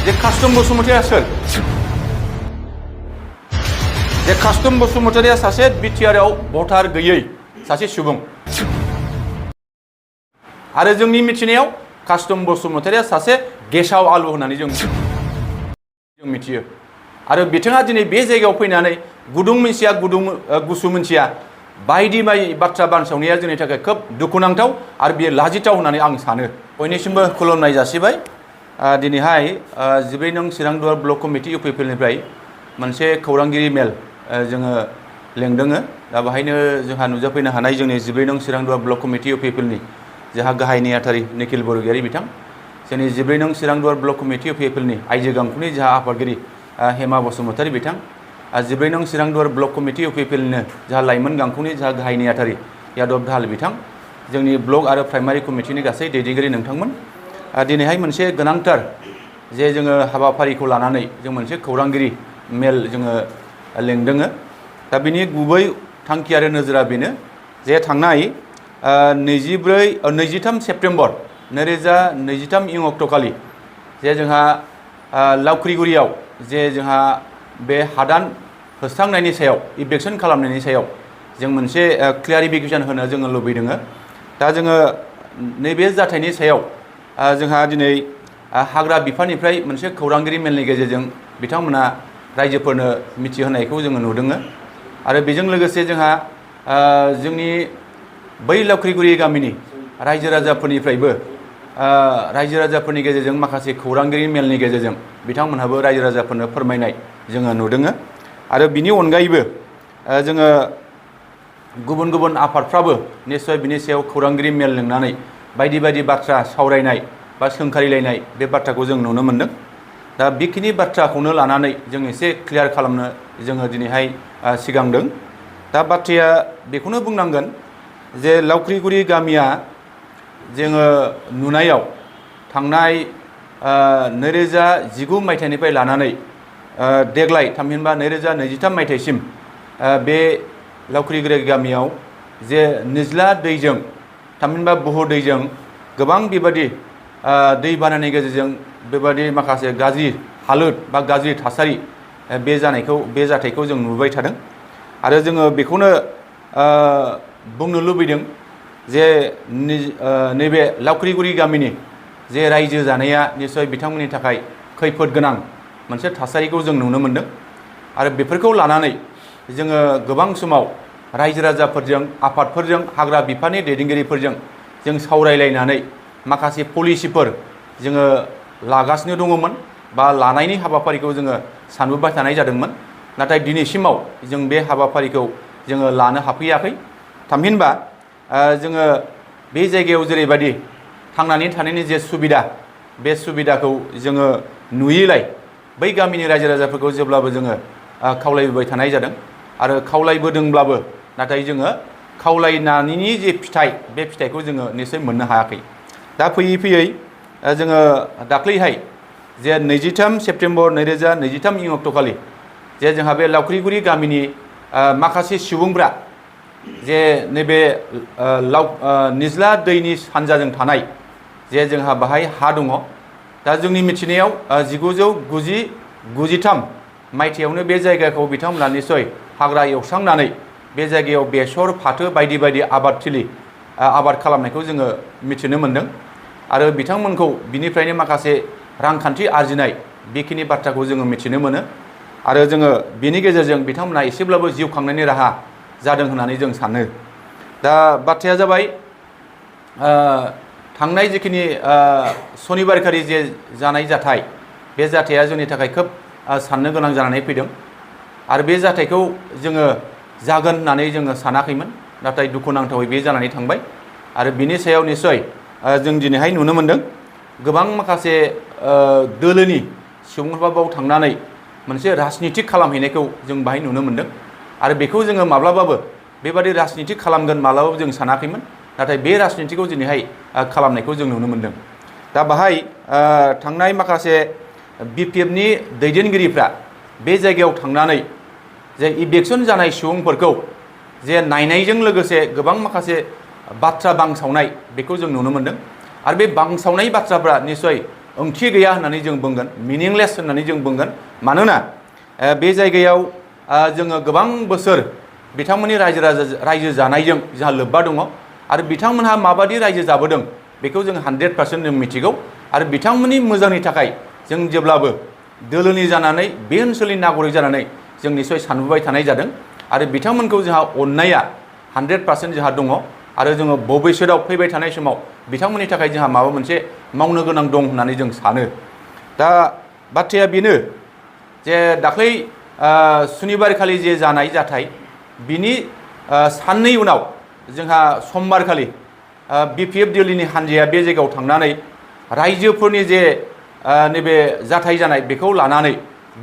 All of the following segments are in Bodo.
जे कास्टम बसुमतारिया सोर जे कास्टम बसुमतारिया सासे बिटिआरआव भटार गैयै सासे सुबुं आरो जोंनि मिथिनायाव कास्टम बसुमतारिया सासे गेसाव आलु होननानै जों मिथियो आरो बिथाङा दिनै बे जायगायाव फैनानै गुदुं मोनसिया गुसु मोनसिया बायदि बाथ्रा बानसावनाया जोंनि थाखाय खोब दुखुनांथाव आरो बेयो लाजिथाव होननानै आं सानो बयनिसिमबो खुलुमनाय जासिबाय दिनैहाय 14 नं चिरांदुवार ब्लक कमिटि इउपिपिएलनिफ्राय मोनसे खौरांगिरि मेल जोङो लेंदों दा बेहायनो जोंहा नुजाफैनो हानाय जोंनि 14 नं चिरांदुवार ब्लक कमिटि इउपिपिएलनि जोंहा गाहाय नेहाथारि निखिल बरगयारि बिथां जोंनि 14 नं चिरांदुवार ब्लक कमिटि इउपिपिएलनि आइजो गांखुनि जोंहा आफादगिरि हेमा बसुमतारी बिथां 14 नं चिरांदुवार ब्लक कमिटि इउपिपिएलनिनो जोंहा लाइमोन गांखुनि जोंहा गाहाय नेहाथारि यादव दाहाल बिथां जोंनि ब्लक आरो प्राइमारि कमिटिनि गासै दैदेनगिरि नोंथांमोन दिनैहाय मोनसे गोनांथार जे जोङो हाबाफारिखौ लानानै जों मोनसे खौरांगिरि मेल जोङो लेंदों दा बिनि गुबै थांखि आरो नोजोरा बेनो जे थांनाय 23 सेप्तेम्बर 2023 इं अक्ट'खालि जे जोंहा लावख्रिगुरियाव जे जोंहा बे हादान होस्रांनायनि सायाव इभेक्सन खालामनायनि सायाव जों मोनसे क्लियारिफिकेसन होनो जोङो लुबैदों दा जोङो नैबे जाथायनि सायाव जोंहा दिनै हाग्रा बिफाननिफ्राय मोनसे खौरांगिरि मेलनि गेजेरजों बिथांमोना रायजोफोरनो मिथिहोनायखौ जोङो नुदों आरो बेजों लोगोसे जोंहा जोंनि बै लावख्रिगुरि गामिनि रायजो राजाफोरनिफ्रायबो रायजो राजाफोरनि गेजेरजों माखासे खौरांगिरि मेलनि गेजेरजों बिथांमोनहाबो रायजो राजाफोरनो फोरमायनाय जोङो नुदों आरो बिनि अनगायैबो जोङो गुबुन गुबुन आफादफ्राबो निश्चय बिनि सायाव खौरांगिरि मेल लिंनानै बायदि बायदि बाथ्रा सावरायनाय बा सोंखारिलायनाय बे बाथ्राखौ जों नुनो मोनदों दा बेखिनि बाथ्राखौनो लानानै जों एसे क्लियार खालामनो जोङो दिनैहाय सिगांदों दा बाथ्राया बेखौनो बुंनांगोन जे लावख्रिगुरि गामिया जोङो नुनायाव थांनाय 2019 मायथाइनिफ्राय लानानै देग्लाय थामहिनबा 2023 मायथाइसिम बे लावख्रिगुरि गामियाव जे निज्ला दैजों थामहिनबा बुहर दैजों गोबां बेबादि दै बानानि गेजेरजों बेबादि माखासे गाज्रि हालोद बा गाज्रि थासारि बे जाथायखौ जों नुबाय थादों आरो जोङो बेखौनो बुंनो लुबैदों जे नैबे लावख्रिगुरि गामिनि जे रायजो जानाया निश्चय बिथांमोननि थाखाय खैफोद गोनां मोनसे थासारिखौ जों नुनो मोनदों आरो बेफोरखौ लानानै जोङो गोबां समाव रायजो राजाफोरजों आफादफोरजों हाग्रा बिफाननि दैदेनगिरिफोरजों जों सावरायलायनानै माखासे पलिसिफोर जोङो लागासिनो दङमोन बा लानायनि हाबाफारिखौ जोङो सानबोबाय थानाय जादोंमोन नाथाय दिनैसिमाव जों बे हाबाफारिखौ जोङो लानो हाफैयाखै थामहिनबा जोङो बे जायगायाव जेरैबायदि थांनानै थानायनि जे सुबिदा बे सुबिदाखौ जोङो नुयैलाय बै गामिनि रायजो राजाफोरखौ जेब्लाबो जोङो खावलायबोबाय थानाय जादों आरो खावलायबोदोंब्लाबो नाथाय जोङो खावलायनायनि जे फिथाइ बे फिथाइखौ जोङो निश्चय मोननो हायाखै दा फैयै फैयै जोङो दाख्लैहाय जे 23 सेप्तेम्बर 2023 इं अक्ट'खालि जे जोंहा बे लावख्रिगुरि गामिनि माखासे सुबुंफ्रा जे नैबे निज्ला दैनि सानजाजों थानाय जे जोंहा बाहाय हा दङ दा जोंनि मिथिनायाव 1993 मायथाइयावनो बे जायगाखौ बिथांमोना निश्चय हाग्रा एवस्रांनानै बे जायगायाव बेसर फाथो बायदि बायदि आबाद खालामनायखौ जोङो मिथिनो मोनदों आरो बिथांमोनखौ बिनिफ्रायनो माखासे रांखान्थि आरजिनाय बेखिनि बाथ्राखौ जोङो मिथिनो मोनो आरो जोङो बेनि गेजेरजों बिथांमोना एसेब्लाबो जिउ खांनायनि राहा जादों होननानै जों सानो दा बाथ्राया जाबाय थांनाय जिखिनि सनिबारखालि जे जानाय जाथाय बे जाथाया जोंनि थाखाय खोब साननो गोनां जानानै फैदों आरो बे जाथायखौ जोङो जागोन होननानै जोङो सानाखैमोन नाथाय दुखुनांथावै बे जानानै थांबाय आरो बिनि सायाव निश्चय जों दिनैहाय नुनो मोनदों गोबां माखासे दोलोनि सुबुंफ्रा बाव थांनानै मोनसे राजनितिक खालामहैनायखौ जों बाहाय नुनो मोनदों आरो बेखौ जोङो माब्लाबाबो बेबादि राजनितिक खालामगोन माब्लाबाबो जों सानाखैमोन नाथाय बे राजनितिखौ दिनैहाय खालामनायखौ जों नुनो मोनदों दा बाहाय थांनाय माखासे बिपिएफनि दैदेनगिरिफ्रा बे जायगायाव थांनानै जे इभेक्सन जानाय सुबुंफोरखौ जे नायनायजों लोगोसे गोबां माखासे बाथ्रा बांसावनाय बेखौ जों नुनो मोनदों आरो बे बांसावनाय बाथ्राफ्रा निश्चय ओंथि गैया होननानै जों बुंगोन, मिनिंलेस होननानै जों बुंगोन। मानोना बे जायगायाव जोङो गोबां बोसोर बिथांमोननि रायजो जानायजों जोंहा लोब्बा दङ आरो बिथांमोनहा माबादि रायजो जाबोदों बेखौ जों 100% जों मिथिगौ। आरो बिथांमोननि मोजांनि थाखाय जों जेब्लाबो दोलोनि जानानै बे ओनसोलनि नागरिक जानानै जों निसय सानबोबाय थानाय जादों आरो बिथांमोनखौ जोंहा अननाया 100% जोंहा दङ आरो जोङो भबिष्यतआव फैबाय थानाय समाव बिथांमोननि थाखाय जोंहा माबा मोनसे मावनो गोनां दं होननानै जों सानो। दा बाथ्राया बेनो जे दाख्लै सुनिबारखालि जे जानाय जाथाय बिनि साननै उनाव जोंहा समबारखालि BPF दिल्लीनि हान्जाया बे जायगायाव थांनानै रायजोफोरनि जे नैबे जाथाय जानाय बेखौ लानानै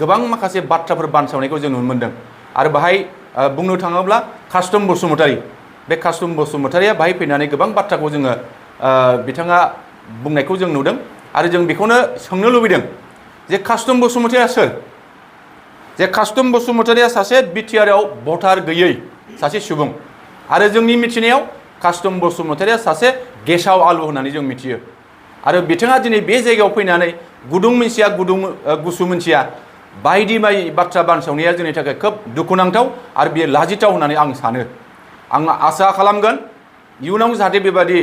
गोबां माखासे बाथ्राफोर बानसावनायखौ जों नुनो मोनदों। आरो बाहाय बुंनो थाङोब्ला कास्टम बसुमतारी, बे कास्टम बसुमतारीया बाहाय फैनानै गोबां बाथ्राखौ जोङो बिथाङा बुंनायखौ जों नुदों। आरो जों बेखौनो सोंनो लुबैदों जे कास्टम बसुमतारीया सोर? जे कास्टम बसुमतारीया सासे बिटिआरआव भटार गैयै सासे सुबुं आरो जोंनि मिथिनायाव कास्टम बसुमतारीया सासे गेसाव आलु होननानै जों मिथियो। आरो बिथाङा दिनै बे जायगायाव फैनानै गुदुं मोनसिया गुसु मोनसिया बायदि बाथ्रा बानसावनाया जोंनि थाखाय खोब दुखुनांथाव आरो बेयो लाजिथाव होननानै आं सानो। आं आसा खालामगोन इयुनाव जाहाथे बेबादि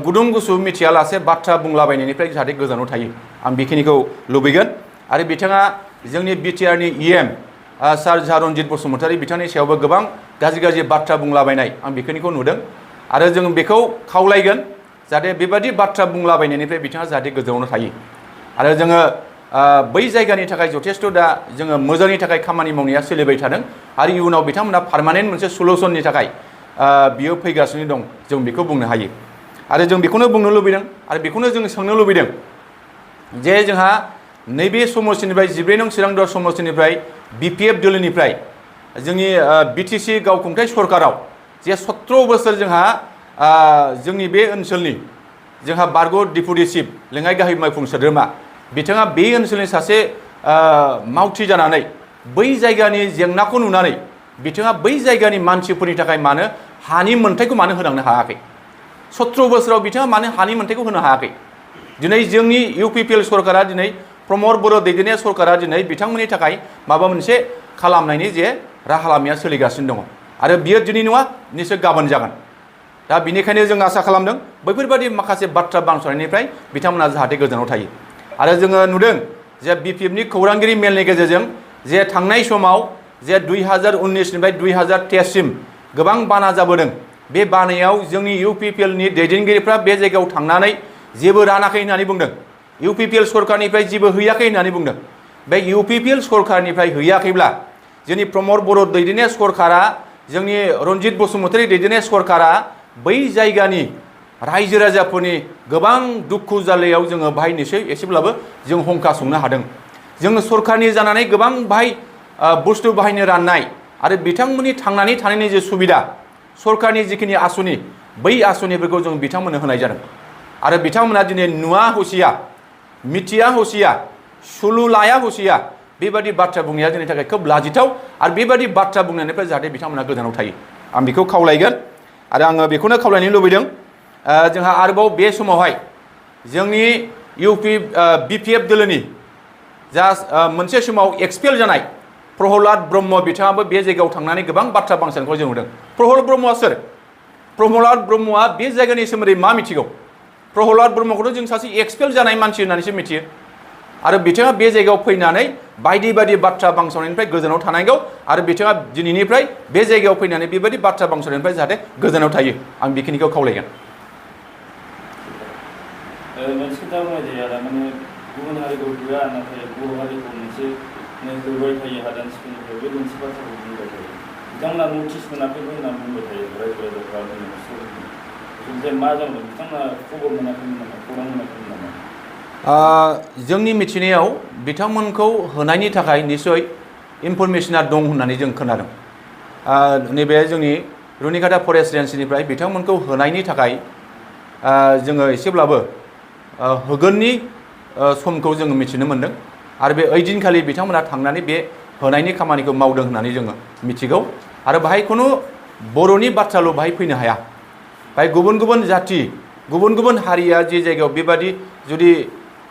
गुदुं गुसु मिथियालासे बाथ्रा बुंलाबायनायनिफ्राय जाहाथे गोजानाव थायो, आं बेखिनिखौ लुबैगोन। आरो बिथाङा जोंनि बिटिआरनि EM सार रन्जित बसुमतारी बिथांनि सायावबो गोबां गाज्रि बाथ्रा बुंलाबायनाय आं बेखिनिखौ नुदों। आरो जों बेखौ खावलायगोन जाहाथे बेबादि बाथ्रा बुंलाबायनायनिफ्राय बिथाङा जाहाथे गोजानाव थायो। आरो जोङो बै जायगानि थाखाय जथेस्थ' दा जोङो मोजांनि थाखाय खामानि मावनाया सोलिबाय थादों आरो इयुनाव बिथांमोना पार्मानेन्ट मोनसे सलुसननि थाखाय बियो फैगासिनो दं, जों बेखौ बुंनो हायो। आरो जों बेखौनो बुंनो लुबैदों आरो बेखौनो जों सोंनो लुबैदों जे जोंहा नैबे समस्तिनिफ्राय 14 नं चिरांदुवार समस्तिनिफ्राय BPF दोलोनिफ्राय जोंनि BTC गावखुंथाय सरकाराव जे 17 बोसोर जोंहा जोंनि बे ओनसोलनि जोंहा बारग' डिपुटि चिफ लेङाइ गाहाय मावफुं सोद्रोमा बिथाङा बे ओनसोलनि सासे मावथि जानानै बै जायगानि जेंनाखौ नुनानै बिथाङा बै जायगानि मानसिफोरनि थाखाय मानो हानि मोन्थायखौ मानो होलांनो हायाखै? 17 बोसोराव बिथाङा मानो हानि मोन्थायखौ होनो हायाखै? दिनै जोंनि UPPL सरकारा दिनै प्रमद बर' दैदेननाय सरकारा दिनै बिथांमोननि थाखाय माबा मोनसे खालामनायनि जे राहा लामाया सोलिगासिनो दङ आरो बियो दिनै नङा निश्चय गाबोन जागोन। दा बिनिखायनो जों आसा खालामदों बैफोरबादि माखासे बाथ्रा बानसावनायनिफ्राय बिथांमोना जाहाथे गोजानाव थायो। आरो जोङो नुदों जे BPFनि खौरांगिरि मेलनि गेजेरजों जे थांनाय समाव जे 2019निफ्राय 2023 सिम गोबां बाना जाबोदों। बे बानायाव जोंनि UPPLनि दैदेनगिरिफ्रा बे जायगायाव थांनानै जेबो रानाखै होननानै बुंदों। UPPL सरकारनिफ्राय जेबो हैयाखै होननानै बुंदों। बे UPPL सरकारनिफ्राय हैयाखैब्ला जोंनि प्रमद बर' दैदेननाय सरकारा जोंनि रन्जित बसुमतारी दैदेननाय सरकारा बै जायगानि रायजो राजाफोरनि गोबां दुखु जारलायाव जोङो बाहाय निसै एसेब्लाबो जों हंखा संनो हादों। जोङो सरकारनि जानानै गोबां बाहाय बुस्थु बाहायनो राननाय आरो बिथांमोननि थांनानै थानायनि जे सुबिदा सरकारनि जिखिनि आसनि बै आसनिफोरखौ जों बिथांमोननो होनाय जादों। आरो बिथांमोना दिनै नुवा हुसिया मिथिया हुसिया सुलु लाया हुसिया बेबादि बाथ्रा बुंनाया जोंनि थाखाय खोब लाजिथाव आरो बेबादि बाथ्रा बुंनायनिफ्राय जाहाथे बिथांमोना गोजानाव थायो, आं बेखौ खावलायगोन। आरो आङो बेखौनो खावलायनो लुबैदों जोंहा आरोबाव बे समावहाय जोंनि BPF दोलोनि जा मोनसे समाव एक्सपेल जानाय प्रहलाद ब्रह्म बिथाङाबो बे जायगायाव थांनानै गोबां बाथ्रा बांसावनायखौ जों नुदों। प्रहलाद ब्रह्मआ सोर? प्रहलाद ब्रह्मआ बे जायगानि सोमोन्दै मा मिथिगौ? प्रहलाद ब्रह्मखौथ' जों सासे एक्सपेल जानाय मानसि होननानैसो मिथियो। आरो बिथाङा बे जायगायाव फैनानै बायदि बाथ्रा बांसावनायनिफ्राय गोजानाव थानांगौ आरो बिथाङा दिनैनिफ्राय बे जायगायाव फैनानै बेबायदि बाथ्रा बांसावनायनिफ्राय जाहाथे गोजानाव थायो, आं बेखिनिखौ खावलायगोन। मोनसे खोथा बुंनाय जायो आरो माने गुबुन हारिखौ होआ नाथाय बर' हारिखौ मोनसे होबाय थायो हादान सिफायनायनिफ्राय बे मोनसे बाथ्राखौ बुंबाय थायो। बिथांमोना नटिस मोनाखैबो होनना बुंबाय थायो रायजो राजाफ्रा ओमफ्राय मा जादों बिथांमोना खबर मोनाखैमोन नामा, खौरां मोनाखैमोन नामा? जोंनि मिथिनायाव बिथांमोनखौ होनायनि थाखाय निसय इनफरमेसना दं होननानै जों खोनादों। नैबे जोंनि रुनिकाटा फरेस्ट रेन्जनिफ्राय बिथांमोनखौ होनायनि थाखाय जोङो एसेब्लाबो होगोननि समखौ जोङो मिथिनो मोन्दों आरो बे ओइदिनखालि बिथांमोना थांनानै बे होनायनि खामानिखौ मावदों होननानै जोङो मिथिगौ। आरो बाहाय खुनु बर'नि बाथ्राल' बाहाय फैनो हाया, बाहाय गुबुन गुबुन जाथि गुबुन गुबुन हारिया जे जायगायाव बेबादि जुदि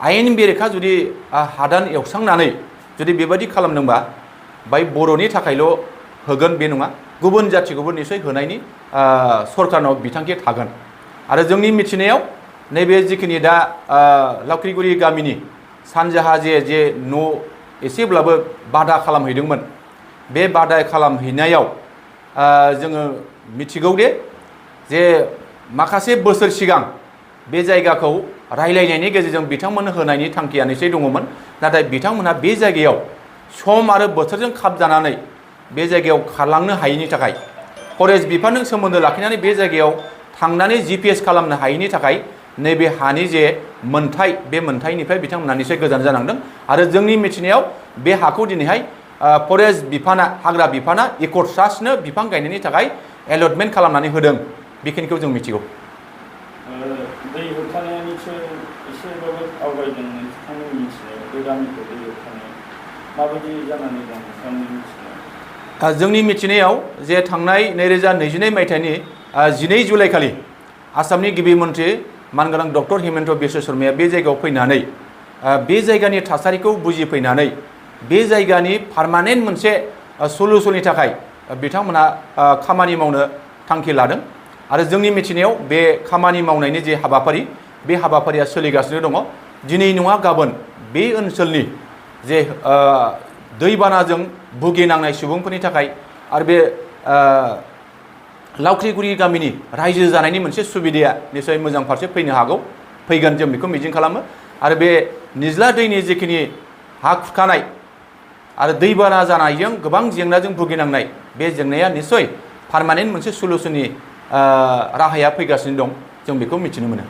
आयेन बेरेखा जुदि हादान एवस्रांनानै जुदि बेबायदि खालामदोंबा बाय बर'नि थाखायल' होगोन बे नङा, गुबुन जाथिखौबो निसय होनायनि सरकारनाव बिथांखि थागोन। आरो जोंनि मिथिनायाव नैबे जिखिनि दा लावख्रिगुरि गामिनि सानजाहा जे न' एसेब्लाबो बादा खालामहैदोंमोन, बे बादा खालामहैनायाव जोङो मिथिगौ जे माखासे बोसोर सिगां बे जायगाखौ रायलायनायनि गेजेरजों बिथांमोननो होनायनि थांखिया निसय दङमोन, नाथाय बिथांमोनहा बे जायगायाव सम आरो बोथोरजों खाब जानानै बे जायगायाव खारलांनो हायैनि थाखाय, फरेस्ट बिफानजों सोमोन्दो लाखिनानै बे जायगायाव थांनानै GPS खालामनो हायैनि थाखाय नैबे हानि जे मोन्थाय, बे मोन्थायनिफ्राय बिथांमोनहा निसय गोजान जानांदों। आरो जोंनि मिथिनायाव बे हाखौ दिनैहाय फरेस्ट बिफाना, हाग्रा बिफाना इक' ट्रास्टनो बिफां गायनायनि थाखाय एलटमेन्ट खालामनानै होदों, बेखिनिखौ जों मिथिगौ। दै होबथानाया निसय एसेबाबो आवगायदों नोंथांनि मिथिनायाव, बे गामिखौ दै होबथानाया माबायदि जानानै दं नोंथांनि मिथिनायाव? जोंनि मिथिनायाव जे थांनाय 2022 मायथाइनि 12 जुलाइ खालि आसामनि गिबि मन्थ्रि मानगोनां डक्टर हिमन्त बिश्व शर्माया बे जायगायाव फैनानै बे जायगानि थासारिखौ बुजिफैनानै बे जायगानि पार्मानेन्ट मोनसे सल्युसननि थाखाय बिथांमोना खामानि मावनो थांखि लादों। आरो जोंनि मिथिनायाव बे खामानि मावनायनि जे हाबाफारि, बे हाबाफारिया सोलिगासिनो दङ। दिनै नङा गाबोन बे ओनसोलनि जे दैबानाजों भुगिनांनाय सुबुंफोरनि थाखाय आरो बे लावख्रिगुरि गामिनि रायजो जानायनि मोनसे सुबिदाया निसय मोजां फारसे फैनो हागौ, फैगोन जों बेखौ मिजिं खालामो। आरो बे निज्ला दैनि जिखिनि हा खुरखानाय आरो दैबाना जानायजों गोबां जेंनाजों भुगिनांनाय, बे जेंनाया निसय पार्मानेन्ट मोनसे सल्युसननि राहाया फैगासिनो दं, जों बेखौ मिथिनो मोनो।